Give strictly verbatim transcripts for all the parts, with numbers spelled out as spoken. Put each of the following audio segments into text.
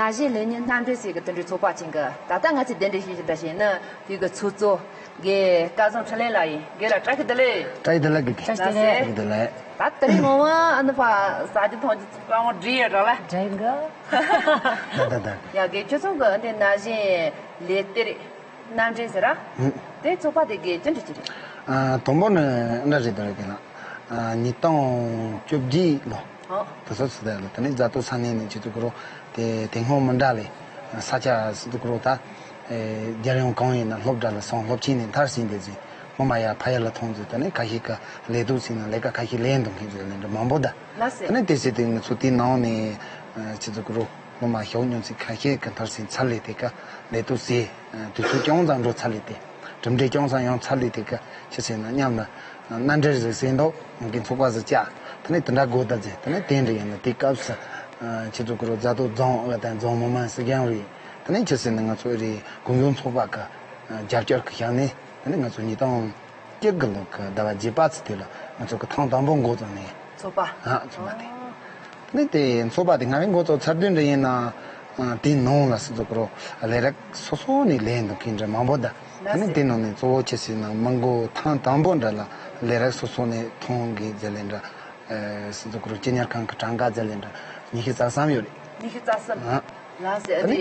ན་གཞོན་ལས་གཉེར་མནའ་འབྲེལ་ཟེར་གི་དེ་འདྲའི་ཚོགས་པ་ཅིག་གི་ད་ལྟ་ང་ཚོས་གདན་འདྲེན་ཞུས་ཞུས་པ་ཞིག་ནི་དེ་གི་ཚོགས་གཙོ་རྒན་སྐལ་བཟང་འཕྲིན་ལས་ལགས་ཡིན། རྒན་ལགས་བཀྲ་ཤིས་བདེ་ལེགས། བཀྲ་ཤིས་བདེ་ལེགས་རྒན། བཀྲ་ཤིས་བདེ་ལེགས། བཀྲ་ཤིས་བདེ་ལེགས། ད་དེ་རིང་ངོ་མ་ཨ་ནི་ཕ་ཟ་རྒྱུ་འཐུང་རྒྱུ་དཀའ་མོ་འདྲ་ཡོད་ར་ལ། འདྲ་གི། ད་ད་ད། ཡ་རྒན་ཁྱོད་ཚོ་གི་འདི་ན་གཞོན་ལས་གཏེར་མནའ་འབྲེལ་ཟེར་ར། ཧུམ། དེ་ཚོགས་པ་དེ་གི་ཅི་འདྲ་ཅི་རེད། ཨ་དང་པོ་ནི་འདྲ་རེད་འདྲ་རེད་གི་ལ། ཨ་ཉིས་སྟོང་བཅོ་བརྒྱད་ལོ། ཨོ། དེ་ཚོ་ཚོད་ལྟ་ལ་དེ་ནས་རྫ་སྟོད་ས་གནས་ནས་ཁྱེད་ཚོ་གི་རོ། དེ་དེ་སྔོན་མི་འདྲ་ལས། ས་ཆ་སི་ཏུ་གི་རོ་ད། ཨེ་རྒྱལ་ཡོངས་གང་ཡིན་ན་སློབ་གྲྭ་ལ་སོང་སློབ་ཆེན་ནས་མཐར་ཕྱིན་བསྡད་ཟིན། སྔོན་མ་ཡ་ཕ་ཡུལ་ལ་ཐོན་ཟིན་དེ་ནས་ཁ་ཤས་ཀྱི་ལས་དུ་ཕྱིན་ན་ལས་ཀ་ཁ་ཤས་ལས་འདུག་མཁན་ཚོ་ལས་འདྲ་མང་པོ་ད། ལ་སེ། དེ་ནས་དེ་སྲིད་དུ་ང་ཚོ་དེའི་ནང་ནས་ཁྱེད་ཚོ་གི་རོ། སློབ་མ་ཤོག་སྙོམས་སུ་ཁ་ཤས་ཀྱི་མཐར་ཕྱིན་ཚར་ལས་དེ་ཀ་ལས་དུ་ཟེ། དུས་ཚོད་ཅུང་ཙམ་འགྲོ་ཚར་ལས་དེ། གྲུབ་འབྲས་ཅུང་ཙམ་ཡོང་ཚར་ལས་དེ་ཀ་ཕྱི་ཕྱིན་ན་མཉམ་ལ། མནའ་འབྲེལ་ཟིག་ཟིན་འདུག་ངེད་ཀྱི་ཚོགས་པ་ཟིག་བཅག་དེ་ནས་དེ་འདྲ་དགོས་ད་ཟེ། དེ་ནས་དེ་འདྲ་ཡིན་ན་དེ་སྐབས་སུ། ཁྱེད་ཚོ་གི་རོ་རྫ་སྟོད་རྫོང་ཨུ་དང་རྫོང་མི་དམངས་སྲིད་སྐྱོང་རེད། དེ་ནས་ཕྱི་ཕྱིན་ན་ང་ཚོ་རེ་གུང་ཡོན་ཚོགས་པ་གི་རྒྱབ་སྐྱོར་གི་བཞག་ནས་དེ་ནས་ང་ཚོ་ཉིས་སྟོང་། སྤྱི་གི་ལོ་གི་ཟླ་བ་བརྒྱད་པ་ཚོ་དེ་ལ་ང་ཚོ་གི་ཐེངས་དང་པོ་འགོ་བཙུགས་ནས། ཚོགས་པ། ཨ་ཚོགས་པ་དེ། ཨོ། ནི་དེ་ཚོགས་པ་དེ་སྔ་བའི་འགོ་བཙུགས་ཚར་དུས་འདྲ་ཡིན་ན། ཨ་དེའི་ནང་ལ་སི་ཛོ་གི་རོ། ལས་རིགས་སོ་སོ་ནས་ལས་འདུག་མཁན་འདྲ་མང་པོ་ད། ལགས་ནི་སེ། དེའི་ནང་ནས་གཙོ་བོ་ཆེ་ཤོས་ན་མི་འགོ་ཐེངས་དང་པོ་འདྲ་ལ་ལས་རིགས་སོ་སོ་ནས་མཐོང་གི་མཛད་ལས་འདྲ། ཨ་སི་ཛོ་གི་རོ་སྤྱི་གཉེར་ཁང་གི་གྲངས་ཀ་མཛད་ལས་འདྲ་ཉི་ཤུ་རྩ་གསུམ་ཡོད་རེད། ཉི་ཤུ་རྩ་གསུམ། ཨ། ལགས་སེ། ཨ་ནི།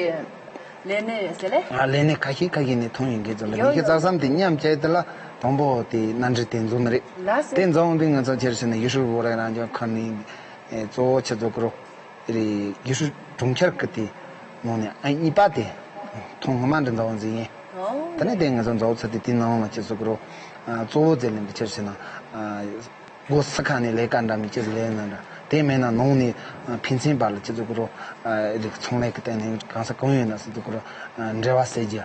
ལས་གནས་ཟེར་ལེ། ང་ལས་གནས་ཁ་ཤས་ཁ་ཤས་ནས་ཐོན་ཡོང་གི་ཚོ་ལ། ཡོ་ཡོ། ཉི་ཤུ་རྩ་གསུམ་དེ་མཉམ་བྱས་དེ་ལ་དང་པོ་དེ་མནའ་འབྲེལ་དེ་འཛོམས་ནི་རེད། ལགས་སེ། དེ་འཛོམས་དུས་ང་ཚོ་ཁྱེར་ཕྱིན་ནས་ཡུལ་ཤུལ་བོད་རིགས་རང་སྐྱོང་ཁུལ་ནས་གཙོ་བོ་ཆེ་ཚོ་གི་རོ། རེད། ཡུལ་ཤུལ་གྲོང་ཁྱེར་གི་དེ་ནང་ནས་ཨ་གཉིས་པ་དེ་ཐོན་སྔོན་མ་འདྲ་འཛོམས་ཟིན་ཡིན། ཨོ། དེ་ནས་དེ་ང་ཚོ་འཛོམས་ཚེ་དེ་དེ་ནང་ལ་ཁྱེད་ཚོ་གི་རོ། གཙོ་བོ་དེ་ལས་འདི་ཁྱེར་ཕྱིན་ན། སྒོ་སུ་ཁ་ནས་ལས་ཀ་འདྲ་མི་ཅི་ལས་ན་འདྲ། དེ་མེད་ན་ནང་ནས་ཕན་ཚུན་བར་ལ་ཅི་ཟེར་གི་རོ། རིགས་ཚོང་ལས་ཀྱི་སྟེང་ནས་གང་ས་གང་ཡོད་ན་ཟེར་གི་རོ། འབྲེལ་བ་ཟེར་རྒྱུ།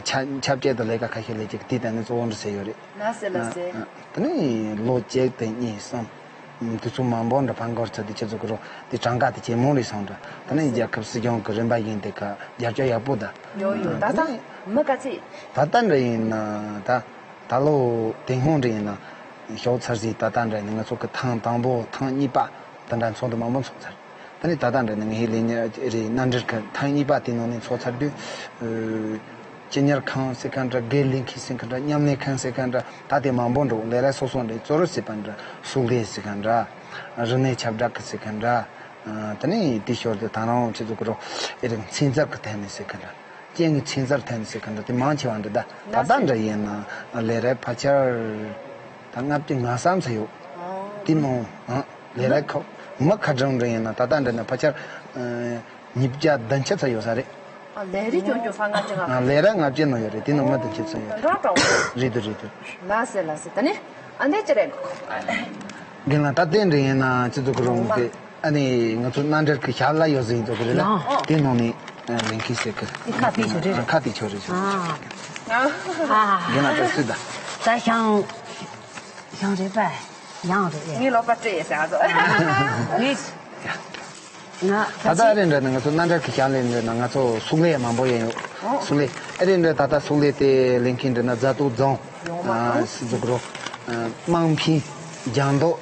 ཆ་ཆབ་ཅེས་དང་ལས་ཀ་ཁ་ཤས་ལས་ཀྱི་དེའི་སྟེང་ནས་གཙོ་བོ་འདྲ་ཟེར་ཡོད་རེད། ལགས་སེ་ལགས་སེ། དེ་ནས་ལོ་གཅིག་དང་གཉིས་གསུམ། དུས་ཚོད་མང་པོ་འདྲ་ཕན་གོར་ཚ་དེ་ཅི་ཟེར་གི་རོ། དེ་གྲངས་ཀ་དེ་ཇེ་མང་རེད་སོང་འདྲ། དེ་ནས་རྒྱལ་ཁབ་སྲིད་སྐྱོང་གི་རིམ་པ་ཡིན་དེ་ཀ་རྒྱབ་སྐྱོར་ཡག་པོ་དང་། ཡོད་ཡོད། ད་ལྟ་མི་ག་ཚད། ད་ལྟ་འདྲ་ཡིན་ན་ད། ད་ལོ་དེ་སྔོན་འདྲ་ཡིན་ན་ཞོགས་ཚར་ཟིན། ད་ལྟ་འདྲ་ཡིན་ན་ང་ཚོ་གི་ཐེངས་དང་པོ་ཐེངས་གཉིས་པ་དེ་འདྲ་ཚོགས་འདུ་མང་པོ་ཚོགས་ཚར། ད་ནི་ད་ལྟ་འདྲ་ཡིན་ན་ངའི་ལས་གཉེར་རེད། མནའ་འབྲེལ་གི་ཐེངས་གཉིས་པ་དེ་ནང་ནས་ཚོགས་ཚར་དུས། སྤྱི་གཉེར་ཁང་ཟེར་མཁན་འདྲ། སྒེར་ལས་འཁུར་ཟེར་མཁན་འདྲ། མཉམ་ལས་ཁང་ཟེར་མཁན་འདྲ། ད་དེ་མང་པོ་འགྲོ། ལས་རིགས་སོ་སོ་འདྲ་གཙོ་རུ་ཟེར་བ་འདྲ། སུག་ལས་ཟེར་མཁན་འདྲ། རིག་གནས་ཁྱབ་བསྒྲགས་གི་ཟེར་མཁན་འདྲ། ད་ནི་དེ་ཞོར་དུ་ད་རང་ཆེ་ཚོ་གི་རོ། ཨེ་རིག་ཚན་རྩལ་གི་ཐད་ནས་ཟེར་མཁན་འདྲ། རྐྱེན་གྱི་ཚན་རྩལ་ཐད་ནས་ཟེར་ག་འདྲ་དེ་མང་ཆེ་བ་འདྲ་ད། ད་ལྟ་འདྲ་ཡིན་ན་ལས་རིགས་ཕལ་ཆེར་ད་ལྔ་བཅུ་ང་གསུམ་ཙམ་ཡོད། དེ་མང་ཨ་ལས་རིགས་ཁག་མི་ཁ་གྲངས་འདྲ་ཡིན་ན་ད་ལྟ་འདྲ་ན་ཕལ་ཆེར་ཉིས་བརྒྱ་བདུན་ཅུ་ཙམ་ཡོད་ས་རེད། ལས་རིགས་ཆུང་ཆུང་ས་ལྔ་བཅུ་ང་། ལས་རིགས་ལྔ་བཅུ་ནང་ཡོད་རེད། དེ་ནང་མི་བདུན་ཅུ་ཙམ་ཡོད་རེད། རེད་དོ་རེད་དོ། ལགས་སེ་ལགས་སེ། ད་ནི། ཨ་འདྲ་ཅི་རེད། རྒན་ལགས་ད་ལྟའི་འདྲ་ཡིན་ན་ཅི་ཚོ་གི་རུང་དེ་ཨ་ནི་ང་ཚོ་མནའ་འབྲེལ་གི་ཞབས་ལ་ཡོད་ཟིན་ཚོ་གི་རེད་ལ། ཨ། དེ་ནང་ནས་ལེན་མཁན་ཟེར་གི། ཁ་དེ་ཆོ་རེད། ཁ་དེ་ཆོ་རེད་ཆོ། ཨ། རྒན་ལགས་ད་སུ་ད། ད་ཞང་། ཞང་རེད་པ། ཡང་རེད། ངའི་ལོག་པ་སྤྲད་ཡས་ཟེར་ཨ་ཚོ། ངས། ང་ད་ལྟ་ཨ་རེ་འདྲ་ནི་ང་ཚོ་མནའ་འབྲེལ་གི་ཞབས་ལས་འདྲ་ན་ང་ཚོ་སུག་ལས་མང་པོ་ཡོད་ཡོད། ཨོ། སུག་ལས་ཨ་རེ་འདྲ་ད་ལྟ་སུག་ལས་དེ་ལེན་མཁན་འདྲ་ན་རྫ་སྟོད་རྫོང་། ཡོང་མ་ཨ་སུ་ཛུག་རོ། ཨ་དམངས་ཕན། ལྗང་མདོག་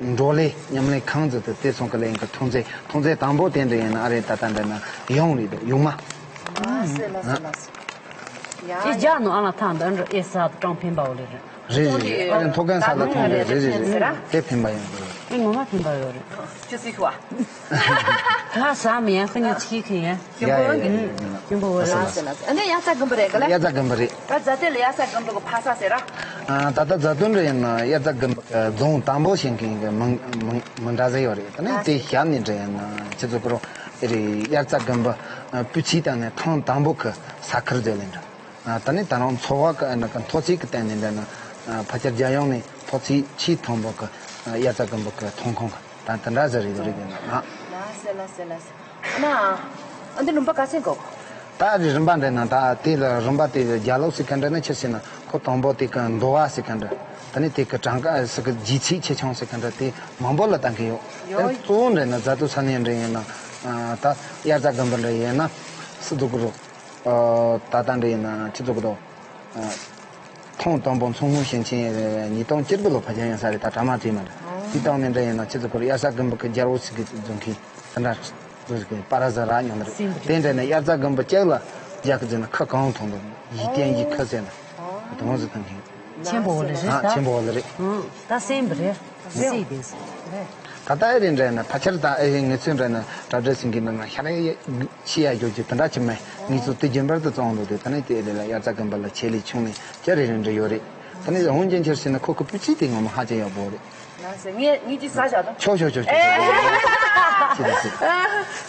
བགྲོ་གླེང་མཉམ་ལས་ཁང་ཚོ་དེ་དེ་ཚོ་གི་ལས་ཀ་ཐོན་རྫས་ཐོན་རྫས་དང་པོ་དེ་འདྲ་ཡིན་ན་ཨ་རེ་ད་ལྟ་འདྲ་ན་ཡོང་རེད་འདུག་ཡོང་མ། ཨ་སེ་ལ་སེ་ལ་སེ། ཅི་རྒྱག་ནོ་ཨ་ལ་ཐང་འདི་འདྲ་ཨེ་ས་ཀྲང་ཕན་པའོ་ལེ་རེད། རེད་རེད་རེད། ཨ་རེ་མཐོ་སྒང་ས་ལ་ཐོན་རེད་རེད་རེད་རེད། དེ་ཕན་པ་ཡོང་གི་རེད། ཨེ་ངོ་མ་ཕན་པ་ཡོད་རེད། ཅི་སི་ཁུ་བ། ད་ས་མི་ཡང་ཁ་ཉིན་ཚིག་ཁི་ཡང་། ཡ་ཡ་ཡ། ཡིན་པ་འོ་ལ་ཟེར་ལ་ཟེར། ཨ་ནི་དབྱར་རྩྭ་དགུན་འབུ་རེད་ག་ལ། དབྱར་རྩྭ་དགུན་འབུ་རེད། ད་རྫ་སྟོད་ལ་དབྱར་རྩྭ་དགུན་འབུ་གི་ཕ་ས་ཟེར་ར། ཨ་ད་ལྟ་རྫ་སྟོད་རེད་ཡིན་ན་དབྱར་རྩྭ་དགུན་འབུ་རྫོང་དང་པོ་བཞེངས་མཁན་གི་མི་མི་མི་འདྲ་ཟེར་ཡོད་རེད། ད་ནི་དེ་ཞབས་ནས་འདྲ་ཡིན་ན་ཁྱེད་ཚོ་ཁོ་རང་ཨེ་རེད། དབྱར་རྩྭ་དགུན་འབུ་སྤུས་ཚད་དང་ནི་ཐེངས་དང་པོ་གི་ས་ཁུལ་རྫས་ལས་འདྲ། ཨ་ད་ནི་ད་རང་འཚོ་བ་གི་ཨ་ནི་གི་མཐོ་ཚད་གི་སྟེང་ནས་འདྲ་ན་ཨ་ཕལ་ཆེར་རྒྱལ་ཡོངས་ནས་མཐོ་ཚད་ཆེས་མཐོན་པོ་གི་ཨ་དབྱར་རྩྭ་དགུན་འབུ་གི་ཐོན་ཁུངས་གི་ད་དེ་འདྲ་ཟེར་རེད་རེད་ཡིན་ན་ཨ། ལ་སེ་ལ་སེ་ལ་སེ། ཨ་ན། ཨ་འདི་རིམ་པ་ག་ཚད་འགོ། ད་རི་རིམ་པ་འདྲ་ན་ད་དེ་ལ་རིམ་པ་དེ་རྒྱ་ལོ་ཟེར་མཁན་འདྲ་ན་ཆི་ཟེར་ན་ཁོ་དང་པོ་དེ་གི་འདོ་བ་ཟེར་མཁན་འདྲ། ད་ནི་དེ་གི་གྲངས་ཀ་ཟེར་གི་ལྗིད་ཚད་ཆེ་ཆུང་ཟེར་མཁན་འདྲ་དེ་མང་པོ་ལ་བཏང་གི་ཡོད། ཡོད། ད་གཙོ་བོ་འདྲ་ན་རྫ་སྟོད་ས་གནས་འདྲ་ཡིན་ན་ཨ་ད་དབྱར་རྩྭ་དགུན་འབུ་འདྲ་ཡིན་ན་སི་ཏུ་གུ་རུ། ཨ་ད་ལྟ་འདྲ་ཡིན་ན་ཆི་ཚོ་གི་དོ། ཨ་ཐེངས་དང་པོ་མཚོ་སྔོན་ཞིང་ཆེན་ཉིས་སྟོང་བཅུ་དགུ་ལོ་ཕལ་ཆེར་ཡིན་ས་རེད། ད་གྲ་མ་བྲིས་མ་རེད། དེ་དང་ནི་འདྲ་ཡིན་ན་ཆི་ཚོ་གི་རུ་དབྱར་རྩྭ་དགུན་འབུ་གི་རྒྱལ་པོ་ཞིག་གི་རྫོང་མཁན་དེ་འདྲ། པ་ར་ཟ་ར་ཉོ་ནི་རེད། སེམས་དེ་འདྲ་ན་དབྱར་རྩྭ་དགུན་འབུ་ལྕགས་ལ་རྒྱག་གི་ཟེར་ན་ཁ་གང་མཐོང་དང་ཡིད་བརྟན་གྱི་ཁ་ཟེར་ན་དོང་ཟི་ཐང་ཁེ། ཆེན་པོ་ལ་རེད་ཨ་ད། ཆེན་པོ་ལ་རེད། ད་སེམས་པ་རེད། སྲིད་དེ། ད་ལྟ་ཨེ་རེད་འདྲ་ན་ཕ་ཆར་ད་ཨེ་ངེད་ཚོའི་འདྲ་ན་གྲ་སྒྲིག་ཟིན་གྱི་འདྲ་ན་ཤ་རེ་ཆི་ཡ་རྒྱོ་ཅི་དེ་འདྲ་ཆི་མེད་ངེད་ཚོ་དུས་རྒྱུན་པར་དུ་བཙོང་འདུག་དེ་ད་ནི་དེ་ལས་ལ་དབྱར་རྩྭ་དགུན་འབུ་ལ་ཆེ་ལི་ཆུང་ལི་ཅི་རེ་རེ་འདྲ་ཡོད་རེད། ད་ནི་འོན་ཀྱང་ཁྱེར་ཟིན་ན་ཁོ་ཁོ་སྤུས་ཚད་དེ་ངོ་མ་ཧ་ཅང་ཡག་པོ་རེད། ལགས་སེ། ངས་ངས་ཅིག་ཟ་བཞག་དང་། ཆོག་ཆོག་ཆོག་ཆོག་ཆོག་ཆོག་ཆོག་ཆོག་ཆོག་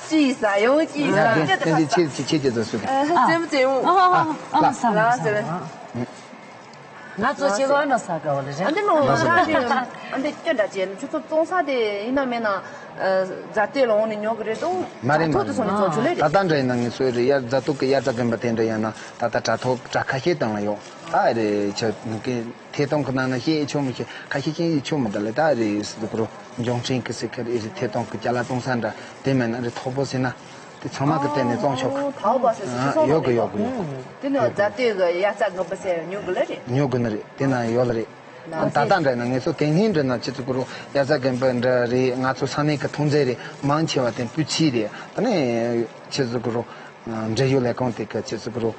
ཅིག་ཟ་ཡོང་ཅིག་ཟ། ཡ་དེ་དེ་འདི་ཆེ་ཆེ་ཆེ་ཆེ་ཟ་སུ་དེ། ཨ་ཙེམ་ཙེམ། ཨ་ཨ་ཨ་ཨ་ལགས་སེ་ལགས་སེ། ང་ཚོ་ཆེ་གོ་ཨ་ནོ་ཟ་ག་བ་ལ་རེད། ཨ་འདི་མོ་ཟ་ཞིག་ཨ་འདི་སྐྱོ་འདྲ་བྱས་ནས་ཁྱོད་ཚོ་བཙོང་ས་དེ་ཡིན་ན་མིན་ན་རྫ་སྟོད་ལ་འོང་ནས་ཉོ་གི་རེད་དོ། མ་རེད་མ་ཐོག་ཏུ་སོང་ནས་བཙོང་ཆོག་ལེ་རེད། ད་ལྟ་འདྲ་ཡིན་ན་ངས་སོས་རེད་ཡ། རྫ་ཐོག་གི་དབྱར་རྩྭ་དགུན་འབུ་དེ་འདྲ་ཡིན་ན་ད་ལྟ་དྲ་ཐོག་དྲ་ཁ་ཤས་བཏང་ལ་ཡོད་ད་རེད་ཆ་ནུ་གི། ཐད་གཏོང་གི་ནང་ན་བཤད་ཆོག་མི་ཤེས་ཁ་ཤས་ཤེས་ཡི་ཆོག་མི་འདུག་ལེ། ད་རེས་སུ་དུ་ཀུ་རུ་འབྱུང་ཕྲན་གི་སི་ཁ་རེ་རེ་ཐད་གཏོང་གི་ཅ་ལག་བཙོང་ས་འདྲ་དེ་མེད་ན་རེ་མཐོ་པོ་ཟེར་ན་དེ་ཚང་མ་གི་སྟེང་ནས་བཙོང་ཆོག་གི། ཨོ། ཐའོ་པ་སི་སི་ཨ་ཤི་སོང་ཡོད་གི་ཡོད་གི་ཡོད་གི། དེ་ནི་རྫ་སྟོད་གི་དབྱར་རྩྭ་དགུན་འབུ་ཟེར་ཉོ་གི་ལེ་རེད། ཉོ་གི་ནི་རེད་དེ་ན་ཡོད་ལེ་རེད། ད་ལྟ་འདྲ་ན་ངེད་ཚོ་དེ་སྔོན་འདྲ་ན་ཁྱེད་ཚོ་ཀུ་རུ་དབྱར་རྩྭ་དགུན་འབུ་འདྲ་རེད། ང་ཚོ་ས་གནས་གི་ཐོན་རྫས་རེད། མང་ཆེ་བ་དེ་སྤུས་ཚད་རེད། ད་ནི་ཁྱེད་ཚོ་ཀུ་རུ་འབྲེལ་ཡོད་ལས་ཁུངས་དེ་གི་ཁྱེད་ཚོ་ཀུ་རུ།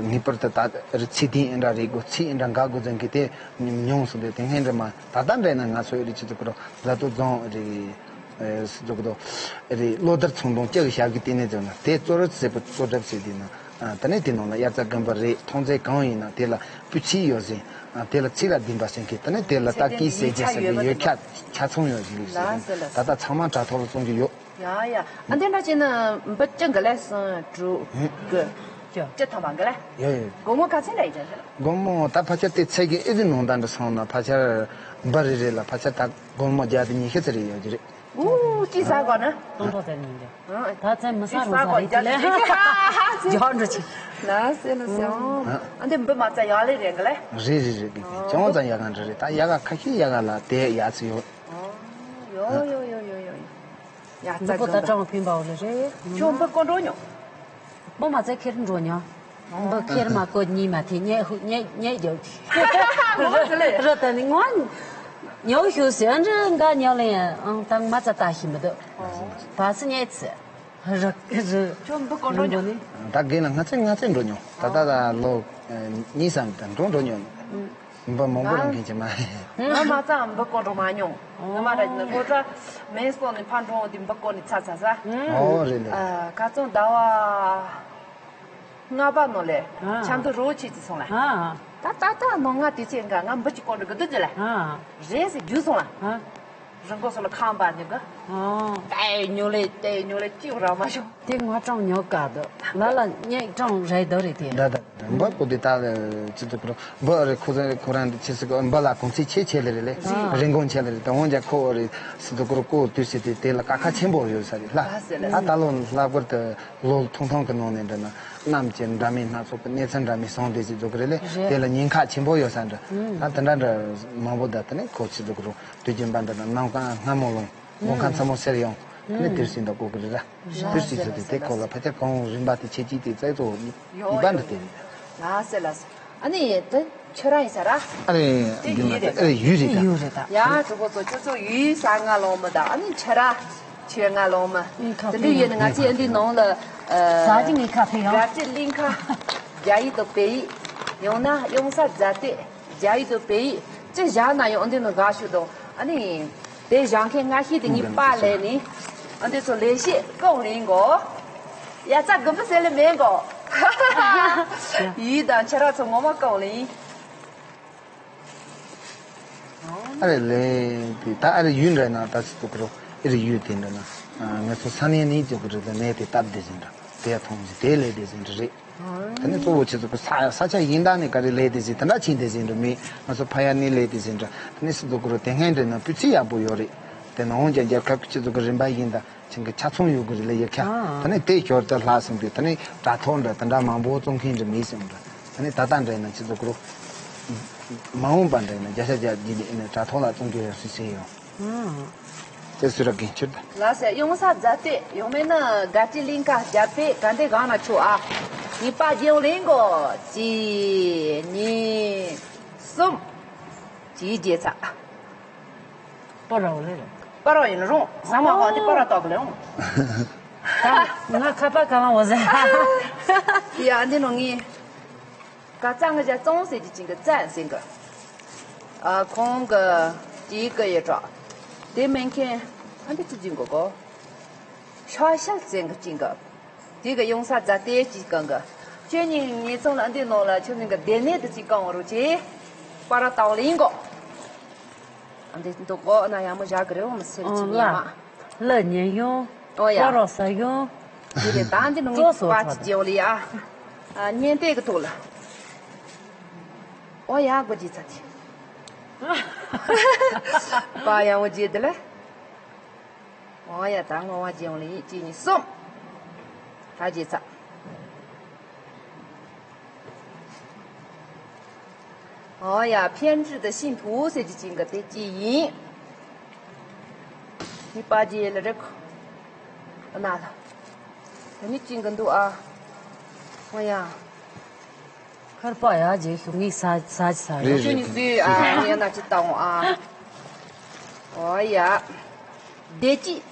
ངེས་པར་དུ་ད་རི་ཚིག་དེ་འདྲ་རེད་དགོས་ཚིག་འདྲ་འགག་དགོས་ཟེར་གི་དེ་མྱོང་སོང་དེ་དེ་སྔོན་འདྲ་མ་ད་ལྟ་འདྲ་ན་ང་ཚོ་རི་ཆུ་ཚོད་ཀྱི་རོ་བཟའ་ཏོ་རྫོང་རི་སུ་ཚོད་ཀྱི་རོ་རི་གློ་དར་ཚོང་དོང་ལྕགས་ཞབས་ཀྱི་ལྟེ་གནས་ཚོ་ན་དེ་གཙོ་རུ་ཟེར་པོ་གཙོ་གྲབས་ཟེར་དེ་ན་ད་ནས་དེ་ནང་ལ་དབྱར་རྩྭ་དགུན་འབུ་རེད། ཐོན་རྫས་གང་ཡིན་ན་དེ་ལ་སྤུས་ཚད་ཡོད་ཟེར། དེ་ལ་ཚིག་ལ་བདེན་པ་ཟེར་གི་དེ་ནས་དེ་ལ་ད་ཀི་ཟེར་གྱི་ཟེར་གི་ཡོད་ཁྱ་ཆ་ཚང་ཡོད་ཟེར་གི་ཟེར་ད་ལྟ་ཚང་མ་དྲ་ཐོག་ལ་བཙོང་གི་ཡོད། ཡ་ཡ། ཨ་འདི་འདྲ་བྱས་ན་འབུ་བཅུ་འགི་ལས་སུ་དྲུག་གི་བཅུ་ཐམ་པ་འགི་ལས། ཡོད་ཡོད། སྒོར་མོ་ག་ཚད་འདྲ་ཡིན་ཀྱང་ཟེར། སྒོར་མོ་ད་ཕལ་ཆེར་དེ་ཚད་ཀྱི་ཨེ་ཙི་ནང་ད་འདྲ་སོང་ན་ཕལ་ཆེར་འབུ་རེ་རེ་ལ་ཕལ་ཆེར་ད་སྒོར་མོ་བརྒྱ་དང་ཉི་ཤུ་ཙམ་རེ་ཡོད་ཀྱི་རེད། ཨུ་ཅི་ཟ་གོ་ན། སྟོང་ཕྲག་ཙམ་ཡིན་ཀྱང་། ད་ཚད་མི་ས་རུ་ས་རེད་ཅི་ལས། རྒྱག་འགྲོ་ཅི། ན་སེ་ན་སེ་ཨང་། ཨ་འདི་འབུ་མ་རྩ་ཡག་ལེ་རེད་འགི་ལས། རེད་རེད་རེད་གི་ཅང་ཙང་ཡག་ག་འདྲ་རེད། ད་ཡག་ག་ཁ་ཤས་ཡག་ག་ལ་དེ་ཡག་ཚི་ཡོད། ཡོ་ཡོ་ཡོ་ཡོ་ཡོ། ཡ་ཙ་འདི་པོ་ད་གྲངས་ཕིན་པའོ་ལེ་རེད། ཁྱོད་འབུ་ཀོ་འགྲོ་མྱོང་། འབུ་མ་ཚད་ཁྱེར་འགྲོ་མྱོང་། འབུ་ཁྱེར་མ་ཀོ་གཉིས་མ་ཐེ་ཉེ་ཧུ་ཉེ་ཉེ་རྒྱོ་གི། རོ་ད་ནི་ངོ་ཉོ་ཤུ་ཟེར་འདྲི་འགའ་ཉོ་ལེ་ཡང་ཨང་ད་མ་ཚ་ད་ཤི་མི་འདུག་བ་སི་ཉེ་ཚེ་ར་ར་ཁྱོད་འབུ་ཀོ་འགྲོ་མྱོང་། ད་གེ་ན་ང་ཚེ་ང་ཚེ་འགྲོ་མྱོང་། ད་ད་ད་ལོ་གཉིས་སམ་ད་འགྲོ་འགྲོ་མྱོང་། འབུ་མང་པོ་རང་ང་གིན་གྱི་མ་ང་མ་ཚང་འབུ་ཀོ་འགྲོ་མ་མྱོང་། ང་མ་ར་ནི་ཀོ་ཏྲ་མེ་སོང་ནི་ཕ་འགྲོ་འོང་དེ་འབུ་ཀོ་ནི་ཚ་ཚ་ས། ཨོ་རེད་ལེ། ཨ་ཁ་ཚོང་ཟླ་བ་ལྔ་པ་ནོ་ལེ། ཨ་ཆམ་དུ་རོ་ཆེ་ཅི་སོང་ལ། ཨ་ད་ད་ད་ནོ་ང་དེ་ཚེ་འགའ་ང་འབུ་ཅི་ཀོ་འགྲོ་གི་འདུག་ཅི་ལ། ཨ་རེད་ཟེར་རྒྱུ་སོང་ལ། ཨ་རང་ཀོ་སོ་ལ་ཁང་པ་ནི་གི། ཨ་ཏའི་ཉོ་ལེ་ཏའི་ཉོ་ལེ་ཅི་ར་མ་ཤོང་། དེ་ང་གྲངས་ཉོ་དཀའ་འདུག་ལ་ལ་ངས་གྲངས་རེད་འདོད་རེད་དེ། ད་ད་འབུ་ཀོ་དེ་ད་ཅི་ཚོད་ཀོ་འབུ་རེ་ཁོ་ཚོ་ཁོ་རང་དེ་ཆེ་སི་ཀོ་འབུ་ལ་གོང་ཚད་ཆེ་ཆེ་ལེ་རེད་ལེ། ཨ་རིན་གོང་ཆེ་ལེ་རེད། ད་འོན་ཀྱང་ཁོ་རེ་སི་ཏུ་ཀོ་རུ་ཀོ་དུས་སི་དེ་དེ་ལ་ཀ་ཁ་ཆེན་པོ་ཡོད་ས་རེད་ལ། ད་ད་ལོ་ལྷག་པར་དུ་ལོ་ཐུང་ཐུང་གི་ནང་ནས་འདྲ་ན་གནམ་གྱི་འདྲ་མིན་སྣ་ཚོགས་ཀྱི་གནས་ཚུལ་འདྲ་མིན་སོང་དེ་སི་ཚོད་ཀོ་རེད་ལེ། དེ་ལ་ཉེན་ཁ་ཆེན་པོ་ཡོད་ས་འདྲ། ད་དེ་འདྲ་འདྲ་མང་པོ་ད་དེ་ནས་ཁོ་སི་ཏུ་ཀོ་རུ་དུས་རྒྱུན་པ་འདྲ་ན་གནམ་གང་སྔ་མོ་ལོང་། དགོང་ཁ་མཚན་མོ་སེར་ཡོང་། ཨ་ནི་དེར་སྲིད་འདི་ཀོ་ཀི་རི་ར། དེར་སྲིད་ཚོ་དེ་དེ་ཀོ་ལ་ཕ་ཆེར་གང་རིམ་པ་དེ་ཆེ་ཅིག་དེ་བཙལ་ཚོ་ཡོ་ཡོ་ཡོ། ལ་སེ་ལ་སེ། ཨ་ནི་དེ་ཁྱོད་རང་ཡིན་ས་ར། ཨ་རེ་དེ་ཡུལ་རེད་ད། ཨ་རེ་ཡུལ་རེད་ད། ཡུལ་རེད་ད། ཡ་གྲོགས་པོ་ཚོ་ཁྱོད་ཚོ་ཡུལ་ས་ང་ལོང་མི་ད། ཨ་ནི་ཁྱོད་ར་ཁྱོད་ང་ལོང་མི། དེ་འདྲ་ཡོད་ནི་ང་ཚོས་ཨ་འདི་ནང་ལ་ས་ཅི་ངའི་ཁ་ཕེ་ཡང་ག་ཅི་གླིང་ཁ་རྒྱ་ཡིག་དང་བོད་ཡིག་ཡང་ན་གཡུང་ས་རྫ་སྟོད། རྒྱ་ཡིག་དང་བོད་ཡིག་ཅི་བཞག་ན་ཡང་འདི་ནང་དགའ་ཤོས་དང་ཨ་ནི་དེ་བཞག་མཁན་སྔ་ཤོས་དེ་ངའི་པཱ་ལས་ནི་ཨ་འདི་ཚོ་ལས་བྱེད་ཀའོ་ལིང་གོ། ཡ་ཙ་དགུན་པ་ཟེར་ལེ་མེན་གོ། ཡིད་དང་ཆ་ར་ཚོ་ངོ་མ་ཀའོ་ལིང་། ཨ་རེ་ལེ་དེ་ད་ཨ་རེ་ཡུལ་འདྲ་ན་ད་སི་ཏུ་ཀུ་རོ་ཨེ་རེ་ཡུལ་དེ་འདྲ་ན་ངེད་ཚོ་ས་གནས་ནི་ཏུ་ཀུ་རི་ལ་གནས་དེ་སྟབས་བདེ་ཟིན་འདྲ་དེ་ཐོང་ཟིན་དེ་ལས་བདེ་ཟིན་འདྲ་རེད། དེ་ནས་གཙོ་བོ་ཆེ་ཚོ་གི་ས་ས་ཆ་ཡིན་ད་ནི་ག་རེ་ལས་དེ་ཟིན་དེ་འདྲ་ཆིན་དེ་ཟིན་འགྲོ་མི་ང་ཚོ་ཕ་ཡ་ནི་ལས་དེ་ཟིན་འདྲ། དེ་ནས་སི་ཏུ་ཀུ་རུ་དེ་སྔོན་འདྲ་ན་སྤུས་ཚད་ཡག་པོ་ཡོད་རེད། དེ་ནང་ཀྱང་རྒྱལ་ཁབ་ཀྱི་ཆེ་ཚོ་གི་རིམ་པ་ཡིན་ད་ཆིན་གི་ཆ་ཚང་ཡོད་གི་རེད་ལ་ཡ་ཁ། དེ་ནས་དེ་ཞོར་དུ་ལྷག་སོང་དུས་དེ་ནས་དྲ་ཐོག་འདྲ་དེ་འདྲ་མང་པོ་བཙོང་མཁན་འདྲ་མི་སོང་འདྲ། དེ་ནས་ད་ལྟ་འདྲ་ཡིན་ན་ཆེ་ཚོ་ཀུ་རུ་མ་འོངས་པ་འདྲ་ཡིན་ན་བརྒྱ་ཆ་བརྒྱ་བརྒྱ་ཡིན་ན་དྲ་ཐོག་ལ་བཙོང་རྒྱུ་ཡོད་སྲིད་སྲིད་ཡོད། དེ་སུ་ར་གིན་ཁྱེར་ད། ལ་སེ་གཡུང་ས་རྫ་སྟོད་ཡང་མིན་ན་དགའ་སྤྲེལ་གླིང་ཁ་རྒྱ་པེ་ག་འདྲེ་གང་ན་ཆོག་ཨ། ངའི་པ་རྒྱལ་ལེན་གོ་གཅིག་གཉིས་གསུམ། གཅིག་རྒྱལ་ཚ། པ་ར་བ་ལེ་རེད། པ་ར་ཡིན་རུང་ཟ་མ་ཧོ་དེ་པ་ར་ཏོག་ལེ་འོང་། ད་ང་ཁ་པར་ག་མ་འོ་ཟེར། ཡ་འདི་ནང་ངས་ག་ཙང་གི་ཇ་ཙོང་ཟེར་གྱི་ཅིང་གི་ཙན་ཟེར་གི། ཨ་ཁོང་གི་ཅིག་གི་ཡོད་གྲོགས། དེ་མིན་མཁན་ཨ་འདི་ཅི་ཅིང་གི་གོ། ཤ་ཤལ་ཟེར་གི་ཅིང་གི། དེ་གི་ཡོང་ས་རྫ་ཏེ་ཅིག་གང་གི། ཁྱོད་གཉིས་ངེད་ཚང་ལ་འདི་ནང་ལ་ཁྱོད་གཉིས་གི་སྡེ་ནས་དུ་ཅིག་གང་རུ་ཆེ། པ་ར་ཏའོ་ལིང་གོ། འདི་འདུག་གོ་ན་ཡང་མོ་བཞག་གི་རེད་འོ་མི་སེར་ཅིག་ཉན་མ། ལ་ཉན་ཡོང་། ཨོ་ཡ། པ་རོ་ས་ཡོང་། དེ་རེད་ད་འདི་ནང་ཙོ་སོ་པ་ཅི་ཅེའོ་ལི་ཨ། ཉན་ཏེ་གི་ཐོག་ལ། ཨོ་ཡ་གོ་ཅི་ཚ་ཅི། པ་ཡང་འོ་ཅི་དེ་ལ། ཨོ་ཡ་ད་ངོ་བ་ཅེའོ་ལི་ཡིད་ཅི་ཉི་གསུམ། ཧ་ཅི་ཚ། ཨོ་ཡ་ཕན་ཅི་ད་ཤིན་ཐུ་ཟེར་གྱི་ཅིང་གི་དེ་ཅི་ཡིན། མི་པ་ཅི་ལ་རེག་ཨ་ན་ལ། དེ་ནི་ཅིང་གི་འདུག་ཨ། ཨོ་ཡ། ཁར་པ་ཡ་རྗེས་ཤུགས་ངིས་ཟ་ཟ་ཟ་རེད། ཁྱོད་ནི་སུས་ཨ་ཡ་ན་ཅི་བཏང་ཨ། ཨོ་ཡ། བདེ་སྐྱིད།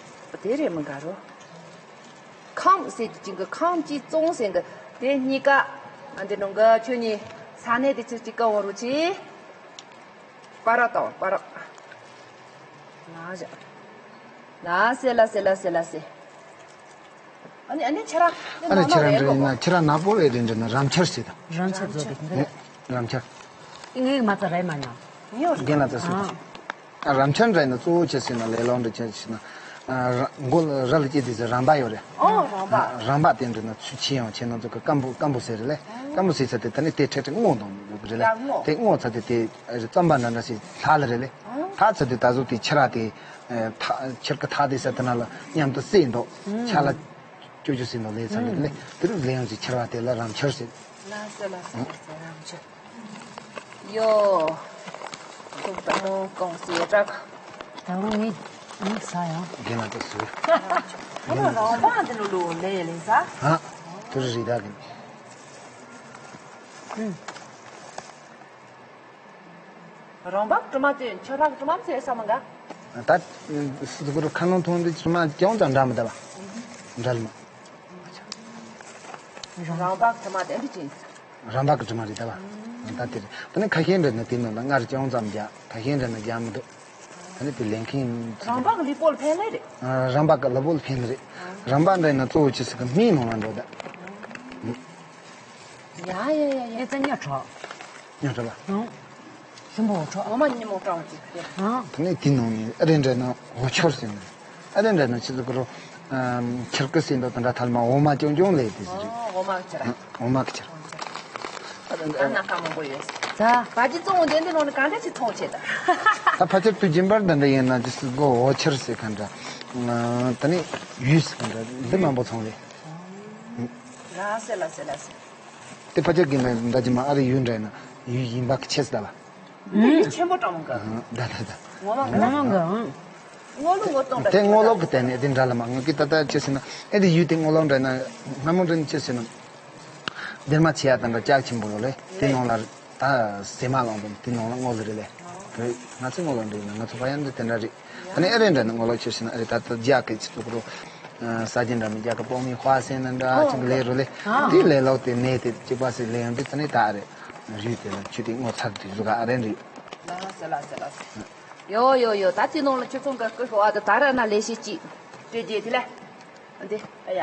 དེ་རེད་མི་དགའ་རོ། ཁམས་ཟེར་གྱི་ཅིང་གི་ཁམས་ཀྱི་ཙོང་ཟེར་གི་དེ་གཉིས་ཀ། ཨ་འདི་ནང་གི་ཁྱོད་ནི་ས་གནས་དེ་ཚོ་གཅིག་ག་འོང་རུ་ཆེ། པ་ར་དང་པ་ར། ལ་ཞག་ལ་སེ་ལ་སེ་ལ་སེ་ལ་སེ། ཨ་ནི་ཨ་ནི་ཁྱེད་རང་ཨ་ནི་ཁྱེད་རང་འདྲ་ཡིན་ན་ཁྱེད་རང་ནག་པོ་རེད་དེ་འདྲ་ན་རམ་ཆར་ཟེར་དང་། རམ་ཆར་བཟོ་དེ་འདི་རེད། རམ་ཆར། ངས་མ་ཚ་རེད་མ་ཉོ། ཉོ་རྒན་ལགས་ཚ་སུ་དང་། ཨ་རམ་ཆར་འདྲ་ཡིན་ན་གཙོ་བོ་ཆེ་ཟེར་ན་ལས་སློང་འདྲ་ཆེ་ཟེར་ན། ཨ་ར་མགོ་ལ་ར་ལ་སྐྱེས་དེ་ཟེར་རམ་པ་ཡོད་རེད། ཨོ་རམ་པ། རམ་པ་དེ་འདྲ་ན་ཚུལ་ཆེ་ཡང་ཆེ་ན་ཚོ་གི་སྐམ་པོ་སྐམ་པོ་ཟེར་རེད་ལེ། སྐམ་པོ་ཟེར་ཚ་དེ་ད་ནི་དེ་ཁྲེ་ཁྲེ་སྔོ་དང་ཡོད་གི་རེད་ལེ། ཡ་སྔོ། དེ་སྔོ་ཚ་དེ་དེ་རྩམ་པ་འདྲ་འདྲ་ཞིག་ལྷག་ལ་རེད་ལེ། ལྷག་ཚ་དེ་ད་གཟོད་དེ་ཁྱི་ར་དེ། ཨེ་ཐག་ཁྱེར་ཀ་ཐག་དེ་ས་དེ་ན་ལ་མཉམ་དུ་བསྲེས་འདུག་ཆ་ལ་ཅོ་ཅོ་ཟིན་འདུག་ལས་ཚ་ལས་ལས་དེ་རུ་ལས་ཡོང་ཅིག་ཁྱེར་བ་དེ་ལ་རམ་ཁྱེར་ཟེར། ལ་ས་ལ་ས་ལ་ས་རམ་ཁྱེར། ཡོ། ཐུག་ད་མོ་ཀོང་སི་ཡ་ཏྲག་ད་རུང་མི་མི་ས་ཡང་། རྒན་ལགས་ཚ་སུ། ཁོ་ལ་རང་པང་དེ་ལོ་ལོ་ལས་ལས་ས། ཧ། དེ་རུ་རི་དྭགས་ཀྱི། རང་འབབ་དྲི་མ་དེ་ཁྱོད་རང་དྲི་མ་ཚོས་ས་མ་འགའ། ད་སུ་གུ་རུ་ཁ་ནང་མཐོང་དུས་དྲི་མ་ཅུང་ཙམ་འདྲ་མི་འདྲ་བ། འདྲ་ལ་མ། རང་འབབ་དྲི་མ་དེ་འདི་ཅི། རང་འབབ་ཀྱི་དྲི་མ་རེད་ད་བ། ད་དེ་རེད་ད་ནི་ཁ་ཤས་འདྲ་ནི་དེ་ནང་ལ་སྔར་ཅུང་ཙམ་རྒྱག་ཁ་ཤས་འདྲ་ནི་རྒྱག་མི་འདུག་ད་ནི་དེ་ལེན་མཁན་ཡིན། རང་འབབ་ཀྱི་ལུས་པོ་ལ་ཕན་ལེ་རེད། རང་འབབ་ཀྱི་ལུས་པོ་ལ་ཕན་ལེ་རེད། རང་འབབ་འདྲ་ཡིན་ན་གཙོ་བོ་ཆེ་ཟིག་གི་སྨན་ནང་ལ་འགྲོ་ད། ཡ་ཡ་ཡ་ཡ། ཨེ་ཙི་ཉོ་གྲོགས། ཉོ་གྲོགས་ལ། ཨང་། ཞིམ་པོ་འོ་གྲོགས། འོ་མ་ཉིན་མོ་སྐྲངས་ཀྱི་དེ། ཨང་། ད་ནི་དེ་ནང་ནས་ཨ་རེ་འདྲ་ན་འོ་ཆོར་ཟེར་ནས། ཨ་རེ་འདྲ་ན་ཆི་ཟིག་གི་རོ། ཁྱེར་ཀི་ཟེར་འདུག་དེ་འདྲ་ཐལ་མ་འོ་མ་ཅུང་ཅུང་ལས་དེ་ཟེར། ཨོ་འོ་མ་ཁྱེར། ཨང་། འོ་མ་ཁྱེར། ཨ་ན་ཁ་མང་པོ་ཡོད། ད་བ་ཅི་བཙོང་འདི་འདི་ནང་ནས་གང་འདྲ་ཞིག་ཚོང་བྱེད་ད། ད་ཕ་ཁྱེར་དུ་སྦྱིན་པར་འདི་འདྲ་ཡིན་ན་ཅི་ཟིག་གོ་འོ་ཆོར་ཟེར་ག་འདྲ། ད་ནི་ཡུས་ཟེར་ག་འདྲ་འདི་མང་པོ་ཚོང་ལས། ལ་སེ་ལ་སེ་ལ་སེ། དེ་ཕ་ཁྱེར་གྱི་ནང་འདྲ་ཅི་མ་ཨ་རི་ཡུལ་འདྲ་ན་ཡུལ་ཡིན་པ་ཁྱེད་ཟེར་ལ། ཡུལ་ཆེན་པོ་གྲངས་མང་གི། ད་ད་ད། ངོ་མ་ངོ་མ་གི། ངོ་ལོ་ངོ་གཏོང་འདྲ། དེ་ངོ་ལོག་གི་དེ་ནས་དེ་འདྲ་ལ་མ་ངོ་གི་ད་ད་ཅི་ཟེར་ན་ཨེ་དེ་ཡུལ་དེ་ངོ་ལོག་འདྲ་ན་སྔ་མོ་འདྲ་ནི་ཅི་ཟེར་ན། སྡེར་མ་ཆེ་ཡ་དང་འདྲ་ལྕགས་ཆེན་པོ་ལོ་ལེ་དེ་ནང་ལ་ད་ཟེ་མ་ལོང་དང་དེ་ནང་ལ་ངོ་ལོ་རེ་ལེ། ང་ཚོ་ངོ་ལོག་འདྲ་ཡིན་ན་ང་ཚོ་ཕ་ཡན་འདྲ་དེ་འདྲ་རེད། ད་ནི་ཨེ་རེ་འདྲ་ནི་ངོ་ལོག་ཆེ་ཟེར་ན་ཨེ་རེ་ད་ད་རྒྱ་གི་ཅི་ཚོགས་རོ། ས་རྒྱན་འདྲ་མི་རྒྱ་གི་པོ་མི་ཧྭ་སེན་ན་འདྲ་ཅིག་ལས་རོ་ལེ། དེ་ལས་ལོག་དེ་ནས་དེ་གཅིག་པ་སེ་ལས་ཡང་དེ་ད་ནི་ད་ཨ་རེ། རུས་དེ་ལ་ཆུ་དེ་ངོ་ཚར་དུས་གཟུགས་ཨ་རེ་རེད། ལ་ལ་ཟེ་ལ་ཟེ་ལ་ཟེ། ཡོ་ཡོ་ཡོ་ད་ཅི་ནང་ལ་ཁྱོད་ཚོ་འགའ་སྐུ་ཤོག་ཨ་ད་ད་ར་ན་ལས་ཤེས་ཅི། སྤྲོད་རྒྱུ་དེ་ལ། ཨ་འདི་ཨ་ཡ།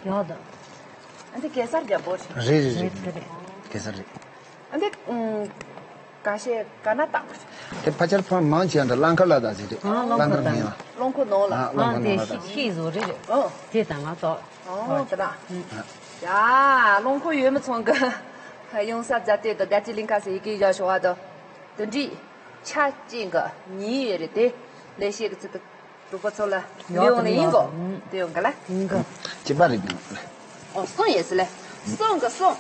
ཡོ་ད། ཨ་འདི་གེ་སར་རྒྱལ་པོ་རེད། རེད་རེད་རེད། རེད་རེད། གེ་སར་རེད། ཨ་འདི་ཨུམ། ཀ་ཤེ་ཀ་ན་ཏང་། དེ་ཕ་ཆར་ཕ་མང་ཆེ་འདྲ་ལང་ཁ་ལ་ད་ཟེར་རེད། ཨ་ལང་ཁ་ལང་ཁ་ལ་མིན་ལ། རླངས་འཁོར་ནང་ལ། ཨ་ལང་ཁ་ཨ་ནང་དེ་ལ་ད། ཤི་ཤི་བཟོ་རེད་རེད། ཨོ། དེ་དང་ང་ཏོག་ཨོ་དེ་ལ། ཡ་རླངས་འཁོར་ཡོད་མི་ཚང་གི་ཡོང་ས་རྫ་སྟེ་དང་དགའ་སྤྲོའི་གླིང་ཁ་ཟེར་ཡི་གེ་བཞག་ཤོག་ཨ་དང་། དེ་འདྲའི་ཆ་ཅན་གི་ཉིན་ཡོད་རེད་དེ། ལས་བྱེད་གི་ཚུལ་དུ་གྲོགས་པོ་ཚོ་ལ་ཡོད་ལེའོ་ནི་ཡིན་གོ། ཡོད་དེ་ཡོང་གི་ལ། ཡིན་གི། སྐྱིད་པ་རེད་ཀྱི་ནོ། ཨོ་གསུང་ཡོད་སི་ལེ། གསུང་གི་གསུང་།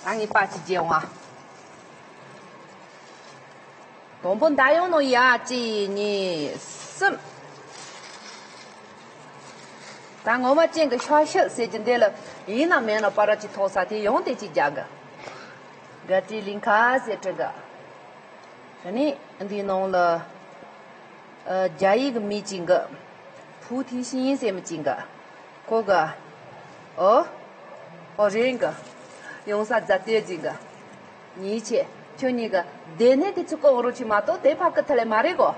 ད་ངའི་པ་ཅི་བརྗེད་འོང་ཨ། དང་པོ་མདའ་ཡོང་ནོ་ཡ་གཅིག་གཉིས་གསུམ། ད་ངོ་མ་ཅན་གི་ཤ་ཤེད་ཟེར་གྱི་འདི་ལ་ཡིན་ན་མེད་ན་པ་ར་ཅི་ཐོག་ས་དེ་ཡོང་དེ་ཅི་རྒྱག་གི། དགའ་སྤྲོའི་གླིང་ཁ་ཟེར་དྲི་གི། དེ་ནི་འདིའི་ནང་ལ་ཨ་རྒྱ་ཡིག་གི་མི་ཅིག་གི་ ཕུའུ་ཐི་ཤིན་ཟེར་མི་ཅིག་ག་ཁོ་ག་ཨོ། ཨོ་རེད་ག་ཡོང་ས་རྫ་སྟོད་ཅིག་ག་ཉིན་ཆེ་ཁྱོད་གཉིས་ཀ་སྡེ་ནས་དེ་ཚོ་ཀོ་རོ་ཆི་མ་གཏོགས་དེ་ཕབ་ཀི་ཐ་ལེ་མ་རེད་གོ་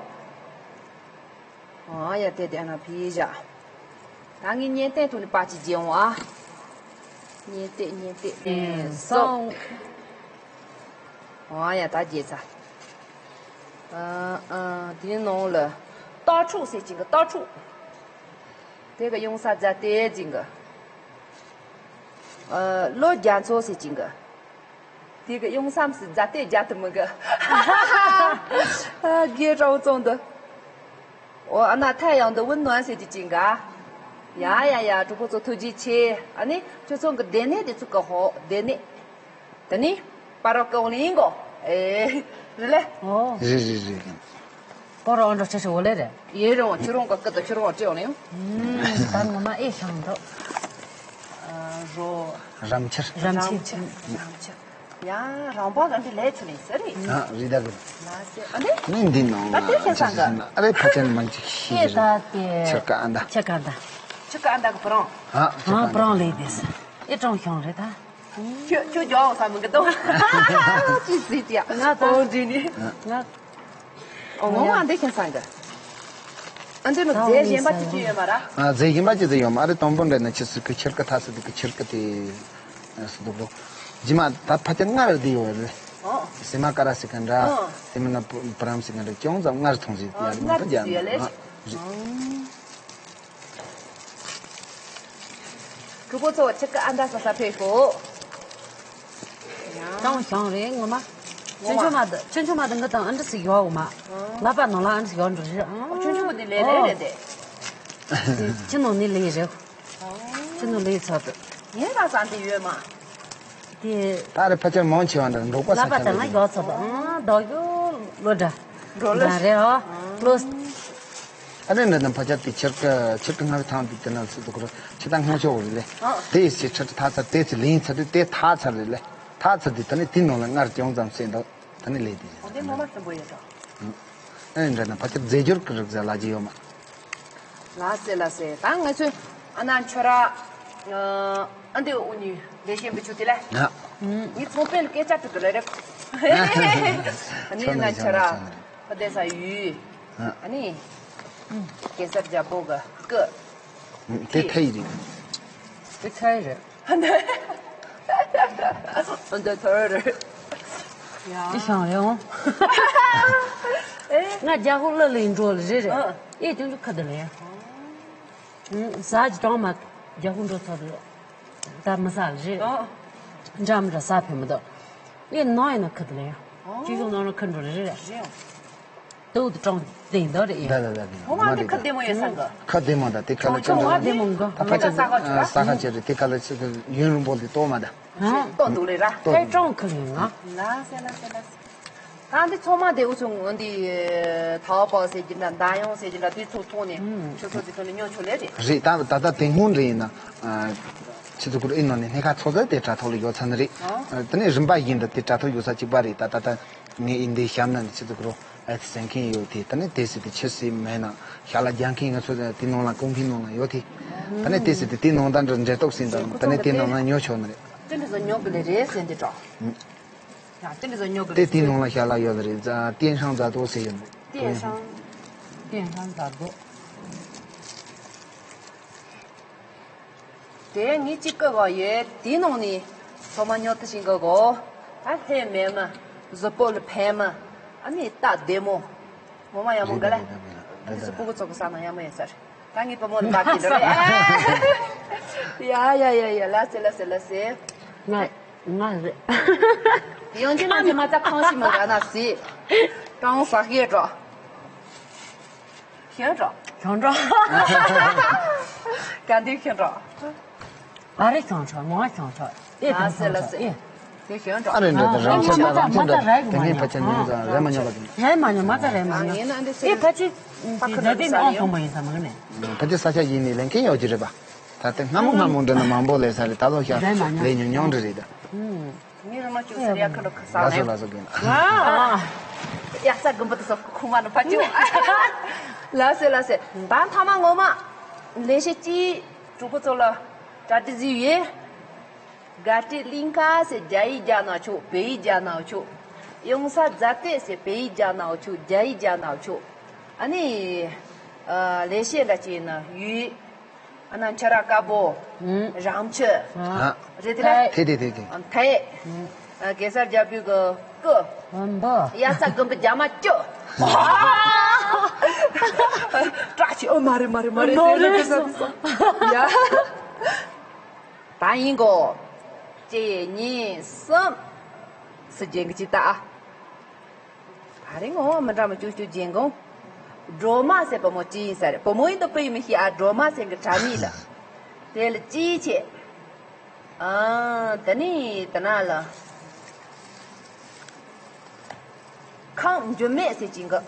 ཨ་ཡ་དེ་དེ་ན་ཕི་ཞག་ད་ངས་བརྙན་སྟོན་ཐུག་ནས་པ་ཅི་བརྗེ་འོང་ཨ། བརྙན་སྟོན་བརྙན་སྟོན་སོང་། ཨ་ཡ་ད་བརྗེ་ཚ། ཨ་ཨ་དེའི་ནང་ལ་སྟག་ཕྲུག་ཟེར་ཅིག་གི་སྟག་ཕྲུག་དེ་གི་ཡོང་ས་རྫ་སྟོད་ཅིག་གི་ཨ་ལོ་རྒྱ་མཚོ་ཟེར་ཅིག་གི་དེ་གི་ཡོང་ས་མི་སྲིད་རྫ་སྟོད་རྒྱ་དུ་མི་གི་ཨ་རྒས་ར་བོ་བཙོང་འདི། ཨོ་ཨ་ན་ཐའི་ཡང་འདི་ཝུན་ནོན་ཟེར་གྱི་ཅིག་ག་ཡ་ཡ་ཡ་གྲོགས་པོ་ཚོ་ཐུགས་རྗེ་ཆེ། ཨ་ནི་ཁྱོད་ཚོ་གི་སྡེ་ནས་དེ་ཚོ་གི་ཧོ་སྡེ་ནས། དེ་ནི་པ་རོ་ཀའོ་ལིང་གོ་ཨེ་རེད་ལེ། ཨོ། རེད་རེད་རེད། པོ་རོ་འགྲོ་ཆེ་ཆེ་འོ་ལེ་རེད། ཡེ་རོང་ཁྱོད་རོང་གི་སྐུ་དུ་ཁྱོད་རོང་ཅེ་འོ་ལེ་ཡང་། ད་ངོ་མ་ཨེ་ཤང་འདུག་རོ། རམ་ཆེར། རམ་ཆེར། རམ་ཆེར། ཡ་རང་པ་ག་འདི་ལས་ཆུ་ལིང་ཟེར་རེད། ཨ་རི་ད་གི། ལ་སེ་ཨ་ནི། ནི་འདི་ནང་ད་དེ་ཁྱེད་སང་ག་ཨ་རེ་ཕ་ཅན་མ་ཅིག་ཤི་ཨེ་ད་དེ། ཆེར་ཀ་ཨ་འདའ། ཆེར་ཀ་ཨ་འདའ། ཆེར་ཀ་ཨ་འདའ་གི་པ་རོང་། ཨ་ཆེར་ཀ་ཨ་འདའ། པ་རོང་ལས་དེ་སེ། ཨེ་ཀྲོང་ཤོང་རེད་ད། ཁྱོད་ཁྱོད་ཇོ་བ་ས་མི་གི་ཏོ། ཅི་ཟིག་ཡ། ང་ད། ཨོ་འདི་ནི། ང་། ཨོ་ངོ་མ་འདི་ཁྱེད་སང་གི་ཨ་འདི་ནི་རྫས་གཞན་པ་ཅི་ཅི་ཡོད་མ་ར། ཨ་རྫས་གཞན་པ་ཅི་ཅི་ཡོད་མ་རེད། དང་པོ་འདྲ་ན་ཆི་སི་ཀི་ཆེར་ཀི་ཐ་སི་དི་ཀི་ཆེར་ཀི་དེ། སི་དུ་ལོ། ཇི་མ་ད་ཕ་ཅན་ང་ར་དེ་ཡོད་རེད། ཨོ། སི་མ་ཀ་ར་སི་ཀ་འདྲ། ཨོ། དེ་མིན་ན་པུ་པུ་རམ་སི་ཀ་འདྲ་ཅུང་ཙམ་ངར་ཐོང་ཟིག་ཡ་རེད་མ་ཕ་ཅན་ང་རེད། གྲོགས་པོ་ཚོ་ཆི་ཀ་ཨ་འདའ་ས་ས་ཕེ་ཤོ། ཡང་ཞང་རེད་ངོ་མ། ཆུན་ཆུ་མ་དུ་ཆུན་ཆུ་མ་དུ་ངི་དང་ཨ་འདྲ་སི་ཡོག་མ། ལ་པ་ནང་ལ་ཨ་འདྲ་སི་ཡོག་འགྲོ་རེད། ཨོ་ཆུན་ཆུ་མ་དུ་ལེ་ལེ་རེད་དེ། ཅི་ནོ་ནི་ལེ་རེད། ཅི་ནོ་ལེ་ཚོ་དུ། ངས་ལ་ས་འདི་ཡོད་མ། དེ། ད་རེ་ཕལ་ཆེར་མང་ཆེ་བ་འདྲ་འབྲོག་པ་ལ་ས་པ་ཆ་དང་ལ་ཡོད་ཚོ་དུ་ཨང་དོག་ཡོད་ལོ་འདྲ། འགྲོ་ལ། འདྲ་རེད་ཨོ། ལོ། ཨ་ནི་འདི་ནི་ཕ་ཆར་དེ་ཆེར་ཀ་ཆེར་ཀ་སྔར་ཐང་དུ་དེ་ན་སི་དུ་ཁོ་ཆེ་ད་སྔོ་ཆོག་རེད་ལེ། དེ་ཡི་སི་ཁྲ་ཐ་ཚར་དེ་ཚི་ལིང་ཚར་དུ་དེ་ཐ་ཚར་རེད་ལེ། ཐ་ཚར་དུ་ད་ནི་དེ་ནང་ལ་སྔར་ཅུང་ཙམ་སེ་འདུག་ད་ནི་ལེ་དེ། འོ་དེ་ངོ་མ་སྲིན་པོ་ཡོད་དོ། ཨ་ནི་འདྲ་ན་ཕ་ཆར་རྫས་སྦྱོར་གི་རིགས་ཟ་ལ་ཇི་ཡོད་མ། ལ་སེ་ལ་སེ་ད་ང་ཚོས་ཨ་ན་ཆོ་ར། ཨ་འདི་འུ་གཉིས་ལས་ཤེས་འབུ་ཆུ་དེ་ལ། ཡ། ངའི་ཚོང་དཔོན་ལ་སྐད་ཆ་དྲི་གི་ལ་རེད། ཨ་ནི་ན་ཆོ་ར་ཁ་བདེ་ས་ཡུལ། ཨ་ནི། གེ་སར་རྒྱལ་པོ་གི་སྐུ། དེ་ཐ་ཡི་རེད། དེ་ཐ་ཡི་རེད། འདི་ཐོར་རེད། ཡ། ཅི་བྱུང་རེད་འོང་། ང་རྒྱ་ཧུ་ལ་ལས་འགྲོ་ལ་རེད་རེད། ཨེ་ཅུང་ཅུང་ཁ་བདེ་ལ་ཡ། ཟ་ཅི་གྲོང་མ་རྒྱ་ཧུ་འགྲོ་ཚར་རེད། ད་མི་ཟ་ལ་རེད། འདྲ་མི་འདྲ་ཟ་ཕེ་མི་འདུག་ཨེ་ནང་ཡིན་ན་ཁ་བདེ་ལ་ཡ། ཅི་བྱུང་ནང་ལ་ཁ་འགྲོ་ལ་རེད་རེད། རེད་འོང་། ཏོག་ཏུ་གྲོང་བསྡད་འདུག་རེད། ད་ད་ད་ད། ཁོ་མ་འདི་ཁ་བདེ་མོ་ཡོད་ས་གི་ཁ་བདེ་མོ་ད་དེ་ཁ་ལ་ཅང་ཅང་བ་བདེ་མོ་འགའ་ད་ཕ་ཆ་ས་ཁ་ཆུ་ས་ཁ་ཆེ་རེད། དེ་ཁ་ལ་ཆུ་ཡུན་རིང་པོ་འདི་ལྟོགས་མ་ད། ཧ་ཏོག་འདུག་ལེ་ར། ཏོག་ཨེ་གྲོང་ཁ་ལ་ཡོད་ང་། ལ་སེ་ལ་སེ་ལ་སེ། ད་འདི་ཚོ་མ་འདི་འུ་ཚོ་འདི་ཐའོ་པའོ་ཟེར་གྱི་འདྲ་འདའ་ཡོང་ཟེར་གྱི་འདྲ་དེ་ཚོ་ཐོག་ནས་ཆུ་ཚོ་དེ་ཚོ་ནས་ཉོ་ཆོག་ལེ་རེད། རེད། ད་ད་ད་དེ་སྔོན་རེད་ཡིན་ན་ཆུ་ཚོ་ཁུར་ཨེ་ནོ་ནས་སྣེ་ཁ་ཚོ་ཟ་དེ་དྲ་ཐོག་ལ་ཡོད་ཚ་ནི་རེད། དེ་ནས་རིམ་པ་བཞིན་དུ་དེ་དྲ་ཐོག་ཡོད་ས་གཅིག་པ་རེད། ད་ད་ད། ངས་ཨིན་དེ་ཤམ་ན་ནི་ཆི་ཟིག་རོ་ཨེ་ཟེར་མཁན་ཡོད་དེ། ད་ནི་དེ་སྲིད་དེ་ཆི་སྲིད་མེད་ན་ཤ་ལ་རྒྱག་མཁན་ང་ཚོ་དེ་ནང་ལ་ཀུང་ཕིང་ནང་ལ་ཡོད་དེ། ད་ནི་དེ་སྲིད་དེ་དེ་ནང་ད་འདྲ་འབྲེལ་གཏོགས་ཟིན་དང་ད་ནི་དེ་ནང་ལ་ཉོ་ཆོག་ནི་རེད། ཅི་འདྲ་ཟ་ཉོ་གི་ལེ་རེད་ཟེར་འདི་གྲོགས། ཡང་ཅི་འདྲ་ཟ་ཉོ་གི་དེ་ལེ་དེ་ཟེར། ནང་ལ་ཤ་ལ་ཡོད་རེད། ཙ་ཏེན་ཧྲང་ཛ་དོ་ཟེར་ཡོད་རེད། ཏེན་ཧྲང་། ཏེན་ཧྲང་ཛ་དོ། དེ་ངས་གཅིག་བཀོད་གོ་ཡོད། དེའི་ནང་ནས་ཚང་མ་ཉོ་ཐུབ་ཤིང་གོ་གོ། ད་ལྷད་མེད་མ། གཟུགས་པོ་ལ་ཕན་མ། ཨ་ནི་སྟབས་བདེ་མོ། ངོ་མ་ཡག་མོ་འགའ་ལ། རེད་རེད་རེད། ཨ་ནི་གཟུགས་པོ་གི་ཚོགས་ཀྱི་ས་ན་ཡག་མོ་ཡོད་ས་རེད། ད་ངའི་བུ་མོ་ནི་མ་ཁྱེད་འགྲོ་རེད། ཡ་ཡ་ཡ་ཡ་ལ་སེ་ལ་སེ་ལ་སེ། ང་ང་རེད། ཡང་ཅི་ན་ནི་མ་ད་ཁང་ཞིག་མ་ག་ན་སི། ཀྲང་ས་ཧེ་འགྲོ། ཁྱོད་འགྲོ། ཁྱོད་འགྲོ། ག་འདི་ཁྱོད་འགྲོ། ཨ་རེ་ཁྱོད་འགྲོ་ངོ་ཁྱོད་འགྲོ། ཨེ་ལ་སེ་ལ་སེ། ཨེ། དེ་ཁྱོད་འགྲོ། ཨ་རེ་འདྲ་དེ་རང་ཆེ་ད་རང་ཆེ་ད་དེ་ནས་ཕལ་ཆེར་ནི་ང་ཚོ་རེད་མ་ཉོ་བ་དེ། རེད་མ་ཉོ་མ་ད་རེད་མ་ཉོ། ཨེ་ཕལ་ཆེར་དེ་ད་དེ་ནས་ཨང་ཐོང་པ་ཡིན་ས་མ་གི་ནས། ཕལ་ཆེར་ས་ཆ་ཡིན་ནི་ལེན་མཁན་ཡོད་ཀྱི་རེད་པ། ད་དེ་སྔ་མོ་སྔ་མོ་འདྲ་ན་མང་པོ་ལས་ས་རེད། ད་ལོ་ཤ་རེད་མ་ཉོ་ལས་ཉོ་ཉོ་འདྲ་རེད་ད། ངའི་རུ་མ་ཅུང་ཟད་ཡག་ཁ་འགྲོ་ཁ་ས་ལ་སོ་ལ་སོ་གིན། ཡག་ས་དགུན་པ་དུ་སོ་ཁུ་མ་ནུ་ཕ་ཅུ། ལ་སེ་ལ་སེ། ད་ཐ་མ་ངོ་མ། ལས་བྱེད་ཀྱིས་གྲོགས་པོ་ཚོ་ལ་གྲ་སྒྲིག་བཟོས་ཡོད། དགའ་སྤྲོའི་གླིང་ག་ཟེར་རྒྱ་ཡིག་རྒྱག་ན་ཆོག་བོད་ཡིག་རྒྱག་ན་ཆོག་ཡོང་ས་རྫ་སྟེ་ཟེར་བོད་ཡིག་རྒྱག་ན་ཆོག་རྒྱ་ཡིག་རྒྱག་ན་ཆོག་ཨ་ནི། ཨ། ལས་བྱེད་འདྲ་བྱས་ན་ཡུལ། ཨ་ན་ཆུ་ར་དཀར་པོ། ཨུམ། རང་ཆུ། ཨ། རེད་དེ་ལ། དེ་དེ་དེ་དེ། ཨ། ཐའི། ཨུམ། ཨ། གེ་སར་རྒྱལ་པོའི་གི་སྐུ། ཨ། འབུ། དབྱར་རྩྭ་དགུན་འབུ་རྒྱ་མ་བཅུ། སྐྲག་ཆེ། ཨོ་མ་རེད་མ་རེད་མ་རེད། ནོར་རེད་ཟེར་ཟེར་ཟེར། ཡ། ད་ཡིན་གོ། གཅིག་གཉིས་གསུམ། སུ་རྒྱན་གི་ཅི་ལྟ་ཨ། ད་རིང་ངོ་མི་འདྲ་མི་ཅུང་ཅུང་རྒྱན་གོ། སྒྲོལ་མ་ཟེར་བུ་མོ་ཅི་ཡིན་ས་རེད། བུ་མོ་ཡིན་དུ་བུ་ཡིན་མི་ཤེས་ཨ། སྒྲོལ་མ་ཟེར་གི་དྲ་མིག་ལ། དེ་ལ་ཅི་བྱེད། ཨ། ད་ནི་ད་ན་ལ། ཁམས་འགྱུར་མེད་ཟེར་གྱིན་གི།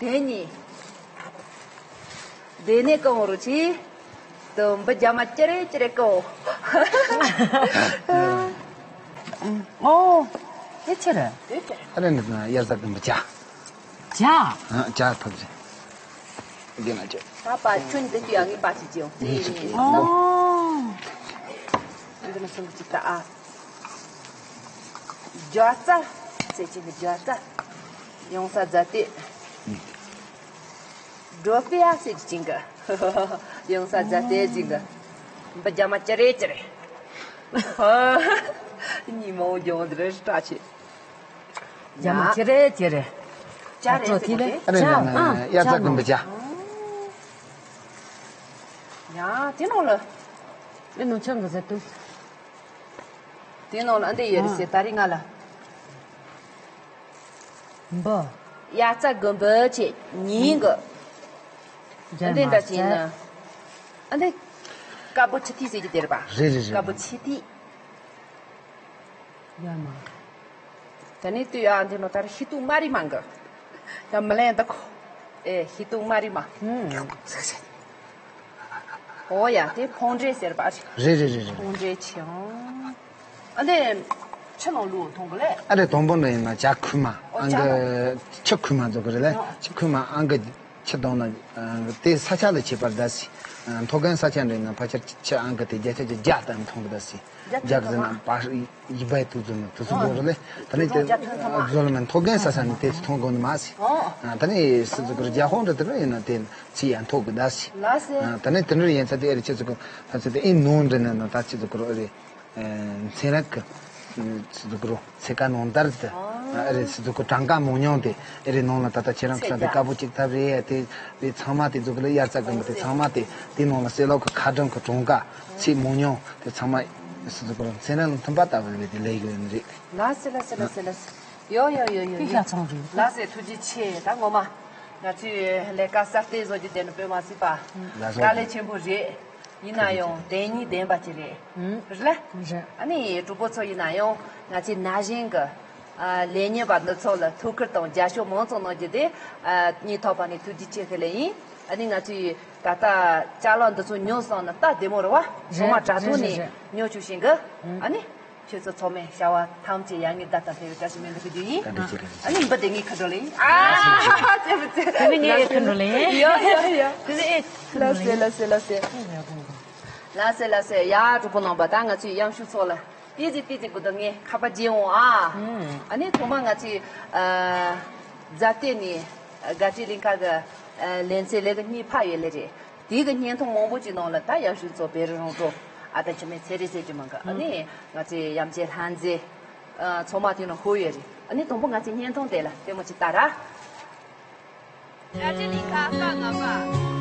དེ་ནི། དེ་ནས་གང་རུ་ཆི། དུམ་བུ་རྒྱ་མ་ཅི་རེ་ཅི་རེ་གོ། ཨོ། དེ་ཆི་རེད། དེ་ཆི་རེད། ཨ་རེ་ནི་དབྱར་རྩྭ་དགུན་འབུ་ཇ། ཇ། ཨ། ཇ་ཐོབ་ཟིན། འདི་ན་ཅི། ད་པ་ཆུན་འདི་དུས་ཡང་ངེས་པ་ཞིག་ཅིའོ། ངེས་ཤིག་ཅིའོ། ཨོ། འདི་ན་སོང་གི་ཅིག་ད་ཨ། རྒྱ་རྩྭ། ཟེར་གྱིན་གི་རྒྱ་རྩྭ། ཡོང་ས་རྫ་སྟེ། སྒྲོ་པེ་ཨ་ཟེར་གྱིན་གི། ཡོང་ས་རྫ་སྟེ་ཟིན་གི། འབུ་རྒྱ་མ་ཅི་རེ་ཅི་རེ། ཉི་མ་འོ་རྒྱང་འདི་རེ་སྐྲག་ཆེ། རྒྱ་མ་ཅི་རེ་ཅི་རེ། ཅ་རེ་ཟེར་གོ་དེ། ཨ་རེ་ན་ན་དབྱར་རྩྭ་དགུན་འབུ་ཇ། ཡ། དེ་ནང་ལ། ཨེ་ནུ་ཆང་གི་ཟེར་དུས། དེ་ནང་ལ་ཨ་འདི་ཡོད་རེད་ཟེར་ད་རིང་ང་ལ། འབུ། དབྱར་རྩྭ་དགུན་འབུ་ཆེ་ཉིན་གི། ཨ་འདི་འདྲ་ཅིག་ཡིན་ན། ཨ་འདི། དཀར་པོ་ཆུ་ཐིགས་ཟེར་གྱི་དེ་རེད་པ། རེད་རེད་རེད། དཀར་པོ་ཆུ་ཐིགས། ཡོད་མ། ད་ནི་དུས་ཨ་འདི་ནོ་ད་ར་ཤི་ཏུ་མ་རི་མ་གི། ཡ་མི་ལན་ད་ཁོ། ཨེ་ཤི་ཏུ་མ་རི་མ། ཨུམ། ཨོ་ཡ་དེ་ཕོང་འདྲེ་ཟེར་པ། རེད་རེད་རེད་རེད། ཕོང་འདྲེ་ཆེ་ཨང་། ཨ་འདི་ཆུ་ནང་བླུགས་འཐུང་གི་ལེ། ཨ་རེ་དང་པོ་འདྲ་ཡིན་ན་ཇ་ཁུ་མ། ཨོ་ཨང་གི་ཇ་ནང་། ཆུ་ཁུ་མ་འཛོ་གི་རེད་ལེ། ཨོ། ཆུ་ཁུ་མ་ཨང་གི་ཆུ་དང་ན་དེ་ས་ཆ་ལ་ཁྱད་པར་གདའ་སི། མཐོ་སྒང་ས་ཆ་འདྲ་ཡིན་ན་ཕལ་ཆེར་ཆུ་ཨང་གི་དེ་བརྒྱ་ཆ་བརྒྱ་ལྟར་འཐུང་གི་གདའ་སི། རྒྱ་གི་ཟེར་ན་པ་ཡི་བའི་དུ་ཟེར་ན་དུ་སུ་དགོ་རུ་ལེ། ད་ནི་དེ་ཟོ་ལ་མེ་མཐོ་སྒང་ས་ས་ནི་དེ་ཚོ་མཐོང་དགོ་ནི་མ་སི། ད་ནི་སི་ཟུ་གུ་རུ་རྒྱ་ཧོང་རུ་དུ་རུ་ཡིན་ན་དེ་ཚི་ཡང་མཐོ་གི་ད་སི། ད་ནི་དེ་རུ་ཡིན་ཚ་དེ་ཨེ་རི་ཆི་ཟུ་གུ་ད་ཚི་དེ་ཨེ་ནོང་འདྲ་ན་ན་ད་ཚི་ཟུ་གུ་རུ་ཨེ་རི་ཚན་རག་གི་སི་ཟུ་གུ་རུ་ཚེ་ཀ་ནོང་ལྟར་དུ་ཨེ་རི་སི་ཟུ་གུ་གྲངས་ཀ་མོ་ཉོང་དེ་ཨེ་རི་ནོང་ལ་ད་ད་ཁྱེད་རང་ཁྲ་དེ་དཀར་པོ་ཅིག་ཐབ་རེད་དེ། དེ་ཚང་མ་དེ་ཟུ་གུ་རུ་དབྱར་རྩྭ་དགུན་འབུ་དེ་ཚང་མ་དེ་དེ་ནོང་ལ་སེ་ལོ་གི་ཁ་གྲངས་གི་གྲངས་ཀ་ཚེ་མོ་ཉོང་དེ་ཚང་མ། སི་ཟུ་གུ་རུ་ཚན་རིག་ལ་མཐུན་པ་ལྟ་བུ་ཡོད་པའི་ལས་ཡོད་ནི་རེད། ལགས་སེ་ལགས་སེ་ལགས་སེ་ལགས་སེ། ཡོ་ཡོ་ཡོ་ཡོ་ཡོ། ལགས་སེ་ཐུགས་རྗེ་ཆེ། ད་ངོ་མ་ང་ཚོས་ལས་ཀ་གསར་གཏོད་བཟོ་རྒྱུ་དེ་ནི་དཔེ་མ་སྲིད་པ་དཀའ་ལས་ཆེན་པོ་རེད། ཡིན་ན་ཡང་དོན་སྙིང་ལྡན་པ་ཅིག་རེད། རེད་ལ། རེད། ཨ་ནི་གྲོགས་པོ་ཚོ་ཡིན་ན་ཡང་ང་ཚོའི་ན་གཞོན་གི་ལས་མཉེན་པ་འདི་ཚོ་ལ་ཐུགས་ཁུར་དང་རྒྱབ་སྐྱོར་མང་ཙམ་གནང་རྒྱུ་དེ་སྙིང་ཐག་པ་ནས་ཐུགས་རྗེ་ཆེ་ཞུ་ལེ་ཡིན། ཨ་ནི་ང་ཚོའི་ད་ལྟ་ཅ་ལག་འདི་ཚོ་ཉོ་སོང་ན་ད་བདེ་མོ་རེད་བ། ཚང་མ་དྲ་ཐོག་ནས་ཉོ་བཅུག་བཞིན་གི། ཨ་ནི་ཁྱོད་ཚོ་ཚང་མས་བྱ་བ་ཐམས་ཅད་ཡར་ངོའི་བརྡ་དང་ལྷན་དུ་བཀྲ་ཤིས་སྨོན་འདུན་ཞུ་རྒྱུ་ཡིན། བཀའ་དྲིན་ཆེ་བཀའ་དྲིན་ཆེ། ཨ་ནི་འབུ་དེ་ངའི་ཁ་འགྲོ་ལེ་ཡིན། ཨ་ཙེ་མི་ཙེ། དེ་ནི་ངའི་ཁ་འགྲོ་ལེ་ཡིན། ཡོ་ཡོ་ཡོ། དེ་ནི་ཨེ་ཁ་འགྲོ་ལེ་ཡིན། ལགས་སེ་ལགས་སེ་ལགས་སེ། ལགས་སེ་ལགས་སེ། ཡ་གྲོགས་པོ་རྣམ་པ། ད་ང་ཚོའི་གཡམ་ཤུག་ཚོགས་ལ་ཏི་ཙི་ཏི་ཙི་གུ་དང་ངས་ཁ་པར་བརྗེ་འོང་ཨ། ཨ་ནི་ཐོག་མ་ང་ཚོའི་རྫ་སྟེང་ནས་དགའ་སྤྲོའི་གླིང་ཁ་གི་ལེ་ཚན་ལེ་གི་གཉིས་ཕར་ཡོད་ལེ་རེད། དེའི་གི་བརྙན་ཐུང་མང་པོ་ཅིག་ནང་ལ་ད་གཡམ་ཤུག་ཚོགས་བེ་རི་རོང་གྲོ་ཨ་ད་ཆི་མེད་ཚེ་རིང་ཟེར་གྱི་མང་གི། ཨ་ནི་ང་ཚོའི་གཡམ་རྒྱལ་ལྷ་མཛེས་ཚང་མ་དེ་ནང་ཧུར་ཡོད་རེད། ཨ་ནི་དང་པོ་ང་ཚོའི་བརྙན་ཐུང་དེ་ལ་ལྟད་མོ་ཅིག་ལྟ་ར། དགའ་སྤྲོའི་གླིང་ཁ་ལྷ་ང་པ།